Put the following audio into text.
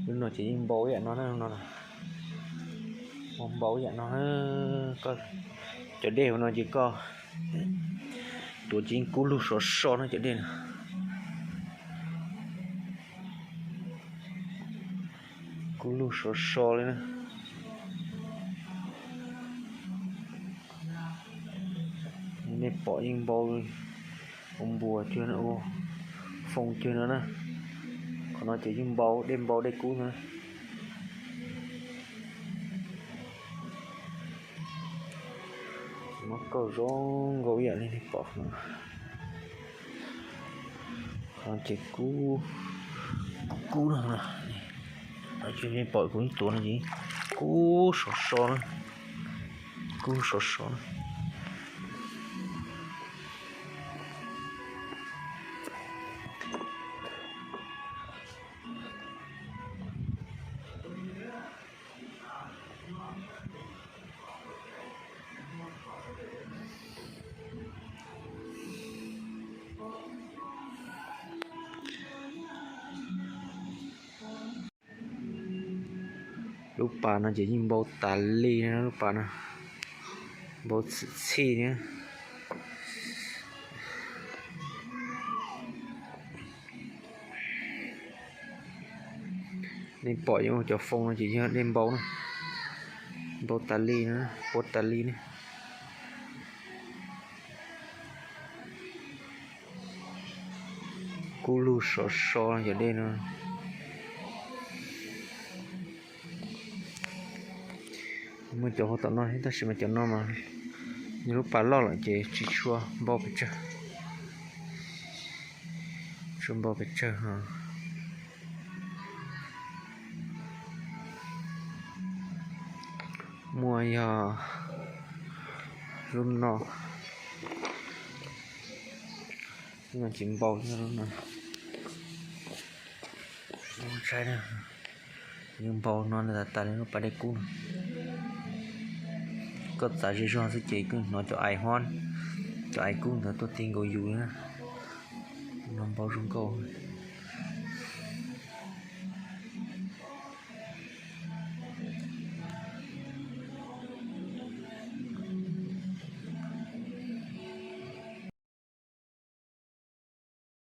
Lub no ces yeej npau ib yam no na, no, npau ib yam no na. Koj cov dej hauv no ces koj tuav ces yeej kub lug sov so na cov dej no. Kub lug sov so li na. Nej pom yeej npau ua npuas cag, ua foo cag no na. Qhov no ces yeej npau, dej npau dej kub no. Muab kauj zoo nkaus ib yam li nej pom no. Qhov no ces kub, kub kub no. Ces nej pom kuv tuav no ces kub sov so na, kub sov so na. Lub pas no ces yeej npau tas li na, lub pas no npau txhim txhij na. Nej pom cov foo no ces yog dej npau na, npau tas li na, puab tas li ne. Kub lug sov so cov dej no. Muaj cov hauv tom no thiab tab sis mas cov no mas yog lub pas loj lawm ces tsis tshua npau pes tsawg, tsis tshua npau pes tsawg. Muaj yog lub no, lub no tsis npau, lub no, saib, yeej npau no tas tas li lub pas dej kub no. Koj txav zej zog xwb ces koj hnov cov ais hob, cov ais kub ntawd tuaj tig nkaus yus li na. No npau zoo nkauj.